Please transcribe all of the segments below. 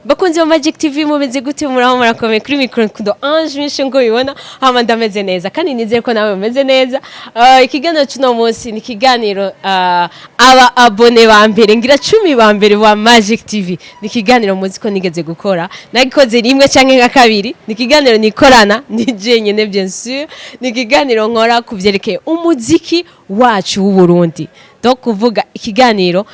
Bakunzi ba Magic TV, mumeze gute? Muraho, murakomeye? Kuri micro Kudo Ange Mishe ngo bibona hama ndameze neza kandi nizere ko nawe mumeze neza. Ikiganiro cy'uno munsi ni ikiganiro aba abonnés ba mbere ngira 10 ba mbere ba Magic TV. Ni ikiganiro muzi ko nigeze gukora, nagikoze rimwe canke nka kabiri. Ni ikiganiro nikorana ni jenyene, bien sûr. Ni ikiganiro nkora ku vyerekeye umuziki wacu w'u Burundi. Donc kuvuga ikiganiro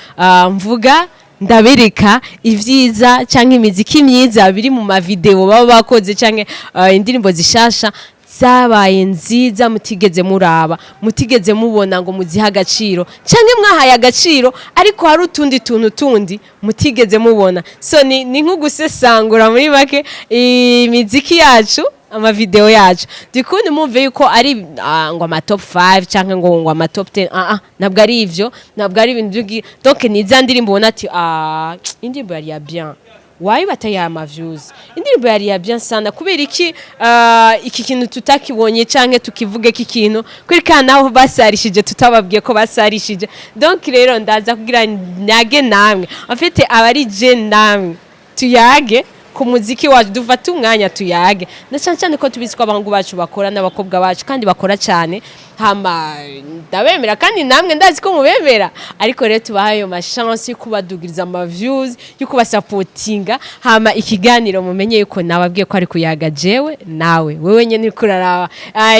mvuga ndabereka ivyiza canke imiziki myiza biri mu mavideo baba bakoze canke indirimbo zishasha zabaye nziza mutigeze muraba, mutigeze mubona ngo muzihe agaciro, canke mwahaye agaciro ariko hari utundi tuntu tundi mutigeze mubona. So ni nko gusesangura muri make imiziki yacu, amavideo yacu. Dikundi mumve yuko ari ngo ama top 5 canke ngo ama top 10. Ntabwo ari ivyo, ntabwo ari ibintu by'ugi. Donc ni za ndirimbo ubona ati: "Ah, indirimbo yari ya bien, wayi bataye ama views, indirimbo yari ya bien sana, kubera iki iki kintu tutakibonye canke tukivuge ki kintu kuri kana naho basarishije tutababwiye ko basarishije?" Donc rero ndaza kugira nyage namwe, en fait abari je namwe tuyage ku muziki wacu, dufate umwanya tuyage, na cyane cyane ko tubizi ko abahungu bacu bakora n'abakobwa bacu kandi bakora cyane. Hama ndabemera kandi namwe ndazi ko mubemera, ariko rero tubaha ayo ma chance yo kubadugiriza ama views, yo kubasapotinga. Hama ikiganiro mumenye yuko nababwiye ko ari kuyaga jewe nawe, wewe nyene uriko uraraba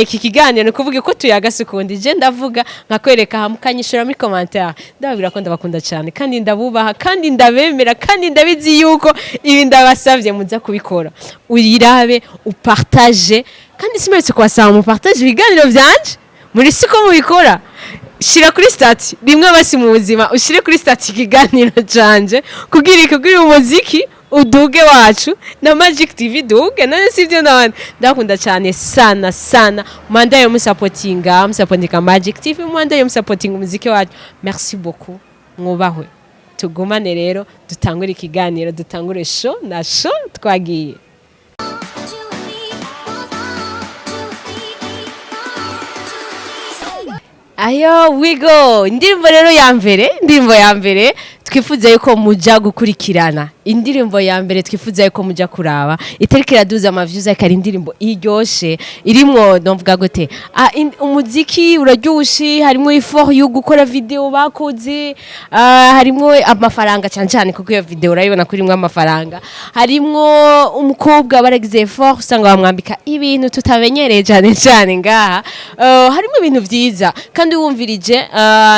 iki kiganiro. Ni kuvuga ko tuyaga sikundi, je ndavuga nkakwereka, hama ukanyishura muri commentaire. Ndababwira ko ndabakunda cyane kandi ndabubaha kandi ndabemera kandi ndabizi yuko ibi ndabasavye muza kubikora. Uyirabe, upartage, kandi simeretse kubasaba mupartage ibiganiro vyanje muri siko mubikora. Shira kuri statut rimwe basi mu buzima, ushire kuri statut ikiganiro canje kugira umuziki uduge wacu na Magic TV duge. None sivyo? Nabandi ndakunda cyane sana sana. Mwandaye musapotinga Magic TV, mwandaye musapotinga umuziki wacu. Merci beaucoup, mwubahwe. Tugumane rero, dutangure ikiganiro, dutangure show na show twagiye. You and me, one, two, three, four, two, three. Ayo wigo, indirimbo rero ya mbere, indirimbo ya mbere twifuza yuko muja gukurikirana, indirimbo ya mbere twifuza yuko muja kuraba itariki iraduza ama views, ariko ari indirimbo iryoshe irimwo, novuga gute, umuziki uraryoshe, harimwo effort yo gukora video bakoze, harimwo amafaranga cyane cyane, kuko iyo video urayibona ko irimwo amafaranga. Harimwo umukobwa baragize effort, usanga bamwambika ibintu tutamenyereye cyane cyane ngaha. Harimo ibintu vyiza kandi wumvirije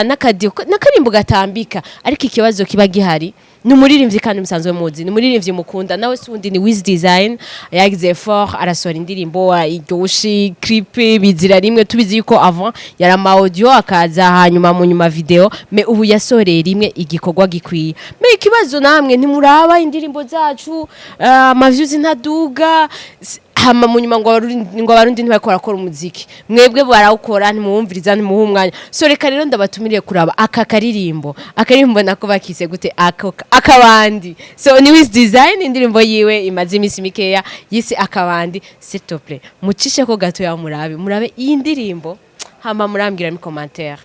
n'akadiho n'akarimbo gatambika. Ariko ikibazo kiba gihari, ni umuririmbyi kandi musanzwe muzi, ni umuririmbyi mukunda nawe si undi, ni Wiz Design. Yagize effort arasohora indirimbo iryoshe, clip bizira rimwe. Tubizi yuko avant yari ama audio akaza hanyuma mu nyuma video, mais ubu yasohoreye rimwe igikorwa gikwiye. Mais ikibazo, namwe ntimuraba indirimbo zacu, ama views ntaduga. Hama mu nyuma ngo Abarundi ntibariko barakora umuziki. Mwebwe barawukora, ntimuwumviriza, ntimuha umwanya. So reka rero ndabatumiriye kuraba aka karirimbo. Akaririmbo nako bakise gute? Ako Akabandi. So ni Wiz Design, indirimbo yiwe imaze iminsi mikeya yise Akabandi. S'il te plaît, mucishe ko gatoya murabe, murabe iyi ndirimbo, hama murambwira muri commentaire.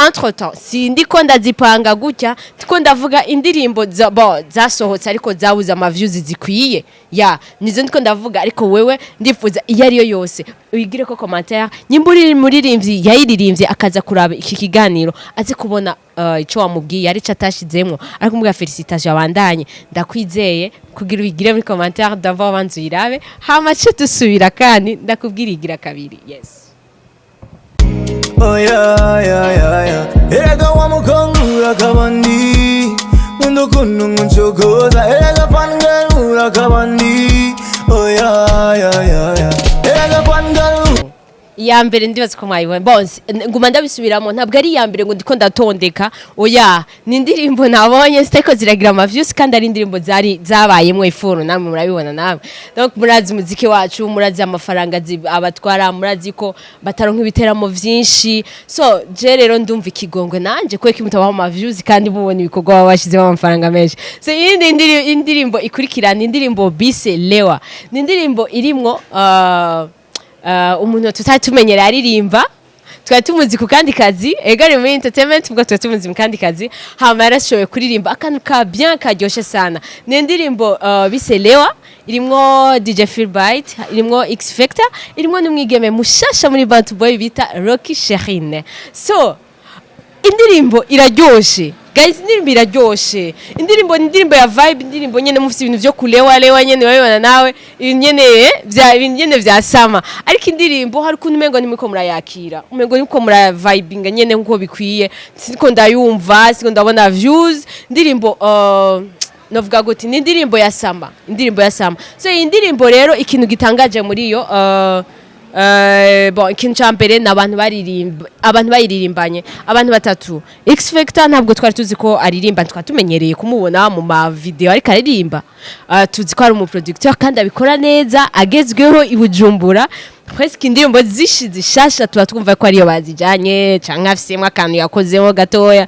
Entre temps sindi ko ndazipanga gutya, ndiko ndavuga indirimbo bon, zasohotse ariko zabuze ama views zikwiye, ya nizo ndiko ndavuga. Ariko wewe ndifuza iyo ariyo yose uyigire ko commentaire, nyimba uri muririmbyi yayiririmbye akaza kuraba iki kiganiro, aze kubona ico wamubwiye arico atashizemwo, ariko kumubwira félicitation, abandanye, ndakwizeye. Kugira uyigire muri commentaire, d'abord abanza uyirabe, hama ce dusubira kandi ndakubwira igira kabiri. Yes. Oh yeah. Erega wa mukongura akabandi, nkunda ukuntu nkuncokoza. Erega fun girl ura akabandi. Oh yeah. Erega fun girl. Iya mbere ndibaza ko mwayibonye. Bon, nguma ndabisubiramo, ntabwo ari iya mbere ngo ndiko ndatondeka, oya. Ni indirimbo nabonye zitariko ziragira ama views kandi ari indirimbo zari zabayemwo ifuru, namwe murabibona namwe. Donc murazi umuziki wacu, murazi amafaranga abatwara, murazi ko bataronka ibiteramo vyinshi. So je rero ndumva ikigongwe nanje kubera ko mutabaho ama views kandi mubona ibikorwa baba bashyizemo amafaranga menshi. So iyindi indirimbo ikurikirana, indirimbo bise Lewa, ni indirimbo irimwo umuntu tutari tumenyereye aririmba. Twari tumuzi ku kandi kazi, ega ari muri entertainment, ubwo twari tumuzi mu kandi kazi. Hama yarashoboye kuririmba akantu ka bien karyoshe sana. Ni indirimbo bise Lewa, irimwo DJ Philbyte, irimwo X Factor, irimwo n'umwigeme mushasha muri Bantu Boy bita Rocky Sherine. So indirimbo iraryoshe guys, indirimbo iraryoshe, indirimbo ni indirimbo ya vibe, indirimbo nyene mufite ibintu vyo kulewa lewa nyene, urabibona nawe, ibintu nyene vya ibintu nyene vya sama. Ariko indirimbo hari ukuntu umengo nimiko murayakira, umengo niko murayavibinga nyene nkuko bikwiye. Siko ndayumva, siko ndabona views. Indirimbo novuga gute, ni indirimbo ya sama, indirimbo ya sama. So iyi ndirimbo rero, ikintu gitangaje muri yo, bon, ikintu ca mbere ni abantu baririmba, abantu bayiririmbanye, abantu batatu. X Factor ntabwo twari tuzi ko aririmba, twari tumenyereye kumubona mu ma video ariko aririmba. Tuzi ko ari umuproducteur kandi abikora neza, agezweho i Bujumbura. Presque indirimbo zishi zishasha tuba twumva ko ariyo bazijanye canke afisemwo akantu yakozemo gatoya.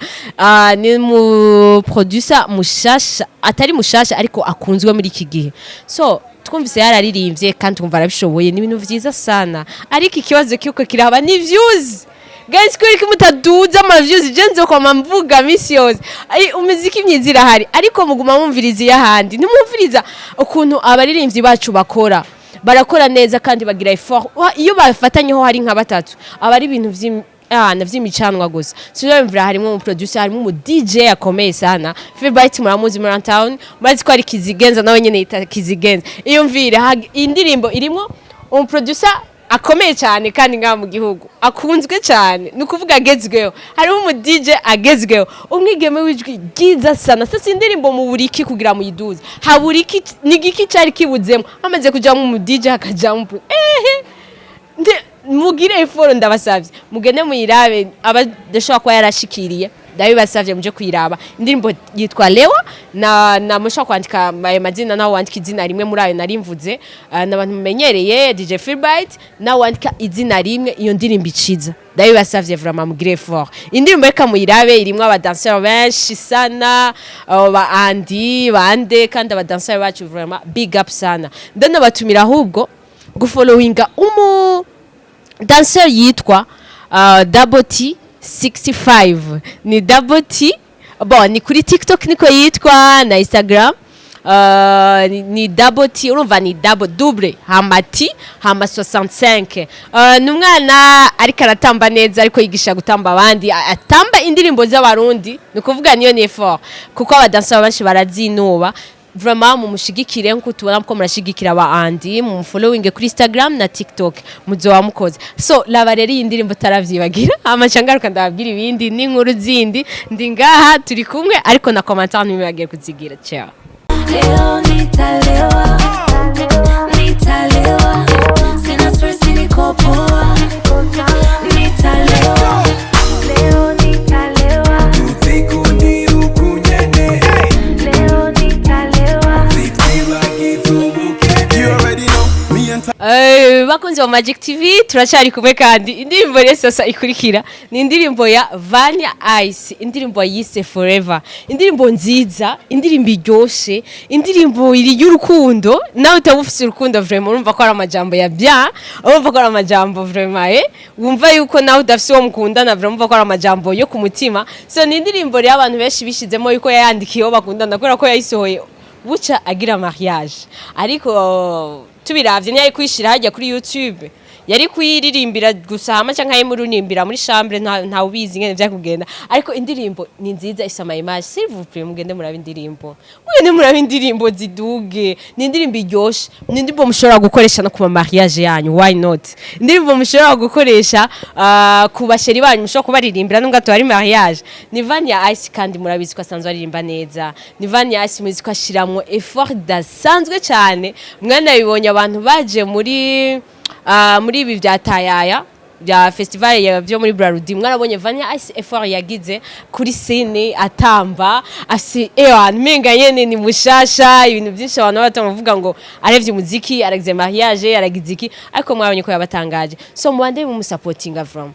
Ni mu producer mushasha, atari mushasha ariko akunzwe muri iki gihe. So twumvise yararirimbye kandi twumva arabishoboye, ni ibintu vyiza sana. Ariko ikibazo kiuko kiraba ni views guys, kubera ko mutaduza ama views? Je nzokwama mvuga misi yose. Ai, umuziki myiza irahari, ariko muguma mumviriza iy'ahandi, ntimwumviriza ukuntu abaririmbyi bacu bakora. Barakora neza kandi bagira effort. Iyo bafatanyeho hari nka batatu, aba ari ibintu vy'imicanwa gusa. Sinabimvira, harimo umu producer, harimo umu DJ akomeye sana, Philbyte muramuzi muri town, murazi ko ari Kizigenza, nawe nyene yita Kizigenza. Iyumvire indirimbo irimo umu producer akomeye cyane kandi ngaha mu gihugu akunzwe cyane, ni ukuvuga agezweho, harimo umu DJ agezweho, umwigeme w'ijwi ryiza sana. Sasa indirimbo mu buriki kugira muyiduze haburiki, ni igiki cyari kibudzemo? Hamaze kujyamo umu DJ, hakajyamo ehe. Mugire effort, ndabasavye mugende muyirabe. Abadashobora kuba yarashikiriye, ndabibasavye muje kuyiraba. Indirimbo yitwa Lewa. Na mushobora kwandika ayo mazina, nawe wandika izina rimwe muri ayo narimvuze, n'abantu mumenyereye, DJ Philbyte, nawe wandika izina rimwe, iyo ndirimbo iciza. Ndabibasavye vraiment, mugire effort. Indirimbo reka muyirabe, irimwo abadanseur benshi sana, ba Andy bande, kandi abadanseur bacu vraiment big up sana. Ndanabatumira ahubwo gufollowinga umu danseur yitwa Double T 65, ni Double T, bon, ni kuri TikTok niko yitwa na Instagram. Ni Double T, urumva ni double, double, hama T, hama 65. Ni umwana ariko aratamba neza, ariko yigisha gutamba abandi, atamba indirimbo z'Abarundi, ni ukuvuga niyo ni effort kuko abadanseur benshi barazinuba. Vraiment mumushigikire nkuko tubona ko murashigikira aba Andy, mu following kuri Instagram na TikTok, muzoba mukoze. So laba rero iyi ndirimbo taravyibagira, amaca ngaruka ndababwira ibindi n'inkuru zindi. Ndi ngaha, turi kumwe, ariko na commentaire ntibibagiye kuzigira. Ciao. Leo nitalewa, nitalewa, sina stress, niko poa. Nitalewa, leo nitalewa, leo nitalewa. You already know me and Bakunzi ba Magic TV, turacyari kumwe kandi indirimbo rero sasa ikurikira ni indirimbo ya Vania Ice, indirimbo yise Forever, indirimbo nziza, indirimbo iryoshe, indirimbo iri y'urukundo. Nawe utaba ufise urukundo, vraiment urumva ko ari amajambo ya bien, urumva ko ari amajambo vraiment wumva yuko nawe udafise uwo mukundana, vraiment urumva ko ari amajambo yo ku mutima. So ni indirimbo rero abantu benshi bishizemo yuko yayandikiye uwo bakundana, kubera ko yayisohoye buca agira mariage. Ariko tubiravye, ntiyari kuyishira hajya kuri YouTube, yari kuyiririmbira gusa hama canke ayimuririmbira muri chambre, nta ubizi ingene vyakugenda. Ariko indirimbo ni nziza, ifise ama image. S'il vous plaît, mugende murabe indirimbo, mugende murabe indirimbo ziduge. Ni indirimbo iryoshe, ni indirimbo mushobora gukoresha no ku ma mariage yanyu, why not? Indirimbo mushobora gukoresha ku basheri banyu, mushobora kubaririmbira nubwo atari mariage. Ni Vania Ice kandi murabizi ko asanzwe aririmba neza. Ni Vania Ice, muzi ko ashiramwo effort idasanzwe cyane. Mwanabibonye abantu baje muri ibi bya Tayaya, bya festival byo muri Brarudi, mwarabonye Vania Ice effort yagize kuri scene atamba, afise ewa menga nyene ni mushasha, ibintu byinshi abantu batamuvuga ngo arevye umuziki, aragize mariage, aragize iki, ariko mwabonye ko yabatangaje. So mubande mumusupportinga, vraiment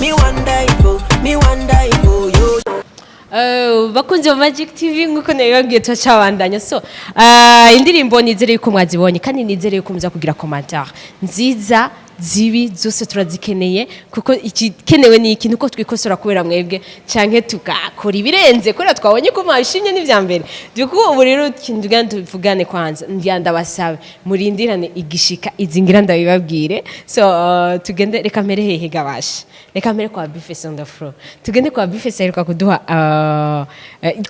Me one die for, me one die for you. Bakunzi ba Magic TV, nkuko nabibabwiye, turacabandanya. So indirimbo nizere yuko mwazibonye, kandi nizere yuko muza kugira commentaire nziza. Zibi zose turazikeneye, kuko ikikenewe ni ikintu ko twikosora kubera mwebwe, canke tugakora ibirenze kubera twabonye ko mwabishimye n'ivya mbere. Duku ubu rero ikintu tugira tuvugane, kwanza ngira ndabasabe murindirane igishika izi, ngira ndabibabwire. So tugende, reka mpere hehe gabasha? Reka mpere kwa B-Face on the floor. Tugende kwa B-Face, aheruka kuduha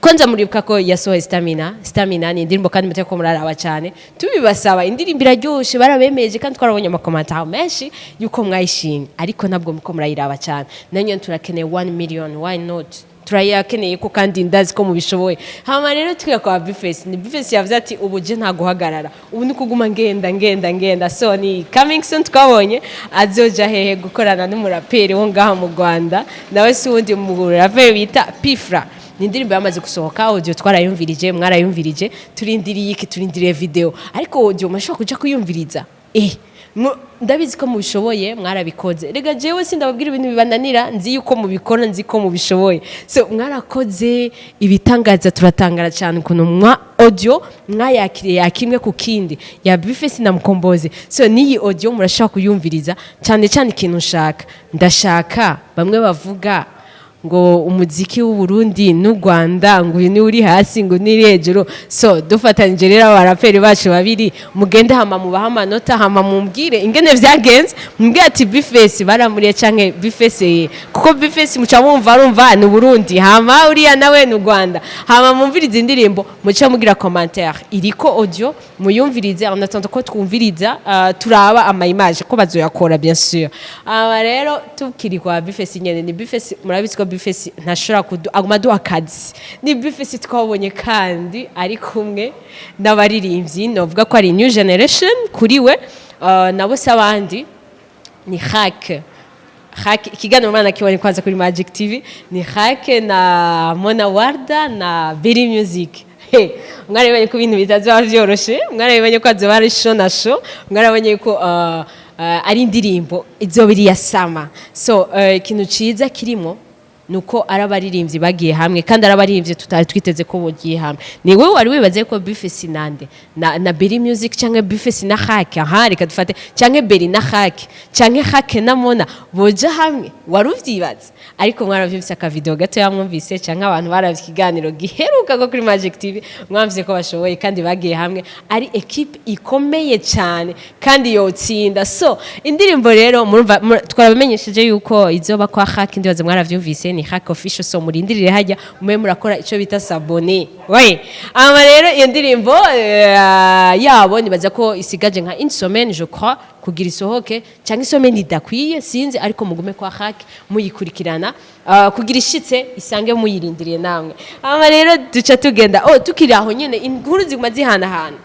kwanza muribuka ko yasohoye Stamina. Stamina ni indirimbo kandi muteko muraraba cyane, tubibasaba. Indirimbo iraryoshe, barabemeje, kandi twarabonye ama commentaires menshi yuko mwayishimye, ariko ntabwo muko murayiraba cyane. Nanyo turakeneye 1 million, why not? Turayakeneye ko kandi ndazi ko mubishoboye. Hama rero twiga kwa B-Face, ni B-Face yavuze ati: "Ubu je nta guhagarara, ubu ni kuguma ngenda, ngenda, ngenda." So ni coming soon, twabonye azoja hehe gukorana n'umuraperi wo ngaha mu Rwanda, nawe si uwundi muraperi bita P Fla. Ni indirimbo yamaze gusohoka, audio twarayumvirije, mwarayumvirije. Turindiriye iki? Turindiriye video, ariko audio mashobora kuja kuyumviriza. Ndabizi ko mubishoboye, mwarabikoze. Rega jewe sindababwira ibintu bibananira, nzi yuko mubikora, nzi ko mubishoboye. So mwarakoze ibitangaza, turatangara cyane ukuntu mwa audio mwayakiriye yakimwe ku kindi ya B-Face na Mukombozi. So n'iyi audio murashobora kuyumviriza cyane cyane. Ikintu nshaka, ndashaka bamwe bavuga ngo umuziki w'u Burundi n'u Rwanda, ngo uyu ni uri hasi, ngo ni hejuru. So dufatanyije rero abaraperi bacu babiri, mugende hama mubahe amanota, hama mumbwire ingene vyagenze, mumbwire ati B-Face baramuriye canke B-Face, kuko B-Face muca mumva arumva ni Burundi, hama uriya nawe ni u Rwanda. Hama mumvirize indirimbo, muca mugira commentaire. Iriko audio, muyumvirize en attendant ko twumviriza, turaba ama image ko bazoyakora, bien sûr. Aba rero tukiri kwa B-Face nyene, ni B-Face, murabizi ko B-Face ntashobora kudu aguma aduha akazi. Ni B-Face twabonye kandi ari kumwe n'abaririmbyi novuga ko ari new generation kuri we, nabo se abandi ni Hak Hak. Ikiganiro mwana kibonye kwanza kuri Magic TV, ni Hak na Mona Warda na Berry Music. Hey, mwarabonye ko ibintu bitazoba vyoroshe, mwarabonye ko azoba ari show na show, mwarabonye ko ari indirimbo izoba iri ya sama. So ikintu ciza kirimo nuko ari abaririmbyi bagiye hamwe, kandi ari abaririmbyi tutari twiteze ko bogiye hamwe. Ni wowe wari wibaze ko B-Face nande na Berry Music, canke B-Face na Hak, aha reka dufate, canke Berry na Hak, canke Hak na Mona boja hamwe? Wari uvyibaza? Ariko mwaravyumvise aka video gato yamwumvise, canke abantu baravye ikiganiro giheruka ko kuri Magic TV, mwamvise ko bashoboye kandi bagiye hamwe ari équipe ikomeye cyane kandi yotsinda. So indirimbo rero murumva twarabamenyesheje yuko izoba kwa Hak, ndibaza mwaravyumvise, ni Hak Official. So murindirire hajya mube murakora ico bita s'abonner we. Ama rero iyo ndirimbo yabo nibaza ko isigaje nka une semaine, je crois, kugira isohoke, cyangwa i semaine idakwiye, sinzi, ariko mugume kwa Hak muyikurikirana, kugira ishitse isange muyirindiriye namwe. Ama rero duca tugenda, oh, tukiri aho nyene, inkuru ziguma zihanahana.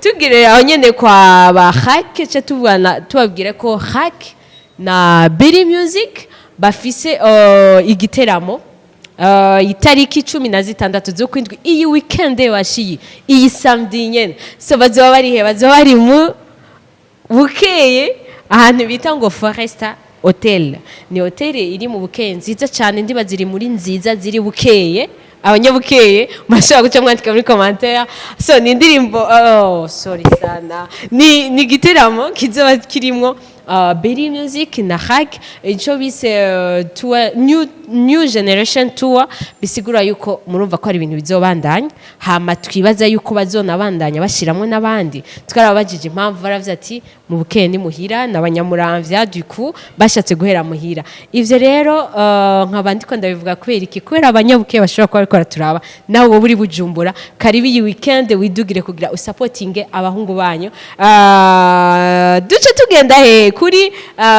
Tugire aho nyene kwa ba Hak, ca tubana tubabwire ko Hak na Berry Music bafise igiteramo itariki 16 z'ukwindwi, iyi weekend washiye, iyi samedi nyene. So bazoba bari he? Bazoba bari mu Bukeye, ahantu bita ngo Foresta Hotel. Ni hotel iri mu Bukeye, nziza cyane, ndiba ziri muri nziza ziri Bukeye. Abanyabukeye murashobora guca mwandika muri commentaire. So ni indirimbo, oh sorry sana, ni igiteramo kizoba kirimwo Berry Music na Hak, ico bise tour, new generation tour. Bisigura yuko murumva ko ari ibintu bizobandanya, hama twibaza yuko bazonabandanya bashiramwo n'abandi. Twarababajije impamvu, baravuze ati mu Bukeye ni muhira n'abanyamuramvya, du coup bashatse guhera muhira. Ivyo rero nkaba ndiko ndabivuga kubera iki? Kubera abanyabukeye bashobora kuba bariko baraturaba, nawe wowe uri Bujumbura, karibu iyi weekend widugire kugira usapotinge abahungu banyu. Duce tugenda he? Kuri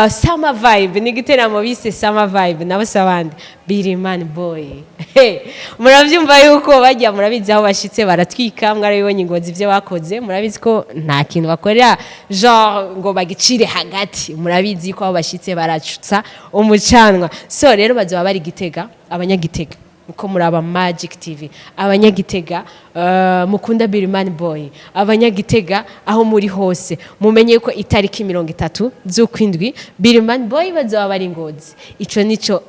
Summer Vibe. Ni igiteramo bise Summer Vibe, nabo se abandi Birimani Boy. Hey, muravyumva yuko bajya, murabizi aho bashitse baratwika, mwarabibonye ingozi ivyo bakoze, murabizi ko nta kintu bakorera genre ngo bagicire hagati, murabizi ko aho bashitse baracutsa umucanwa. So rero bazoba bari Gitega. Abanyagitega uko muraba Magic TV, abanyagitega mukunda Birimani Boy, abanyagitega aho muri hose, mumenye ko itariki 30 z'ukwindwi Birimani Boy bazoba bari Ngozi. Ico nico.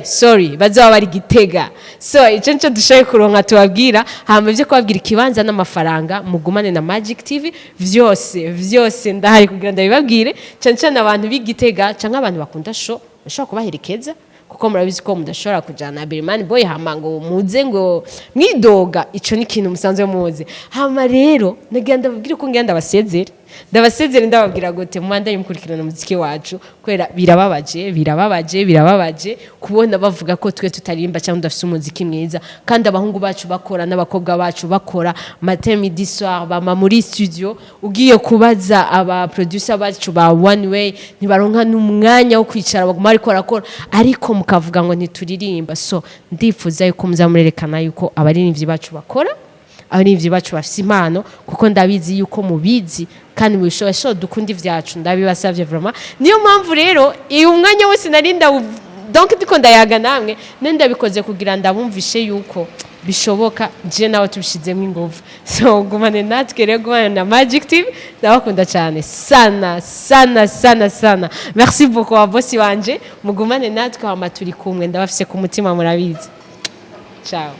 Sorry, bazoba bari Gitega. So icyo nico dushoboye kuronka tubabwira. Hama ibyo kubabwira ikibanza n'amafaranga, mugumane na Magic TV, vyose vyose ndahari kugira ndabibabwire, cyane cyane abantu b'Igitega canke abantu bakunda show bashobora kubaherekeza, kuko murabizi ko mudashobora kujana na Berman Boy hama ngo muze ngo mwidoga. Ico ni ikintu musanzwe muzi. Hama rero nagira ndababwire ko ngira ndabasezere, ndabasezere, ndababwira gute: mubandanye mukurikirana umuziki wacu, kubera birababaje, birababaje, birababaje kubona bavuga ko twe tutaririmba cyangwa tudafise umuziki mwiza, kandi abahungu bacu bakora n'abakobwa bacu bakora matin, midi, soir, bama muri studio. Ugiye kubaza aba producer bacu ba One Way, ntibaronka n'umwanya wo kwicara, baguma ariko barakora, ariko mukavuga ngo ntituririmba. So ndifuza yuko muzamurerekana yuko abaririmbyi bacu bakora, abaririmbyi bacu bafise impano, kuko ndabizi yuko mubizi kandi mubishoboye. So dukunda ivyacu, ndabibasavye vraiment. Niyo mpamvu rero iyo umwanya wose nari donc ndiko ndayaga namwe, ne ndabikoze kugira ndabumvishe yuko bishoboka, je nawe tubishizemo ingufu. So gumane natwe rero, gumane na Magic TV. Ndabakunda cyane sana sana sana sana. Merci beaucoup, ababosi banje. Mugumane natwe, hama turi kumwe, ndabafise ku mutima, murabizi. Ciao.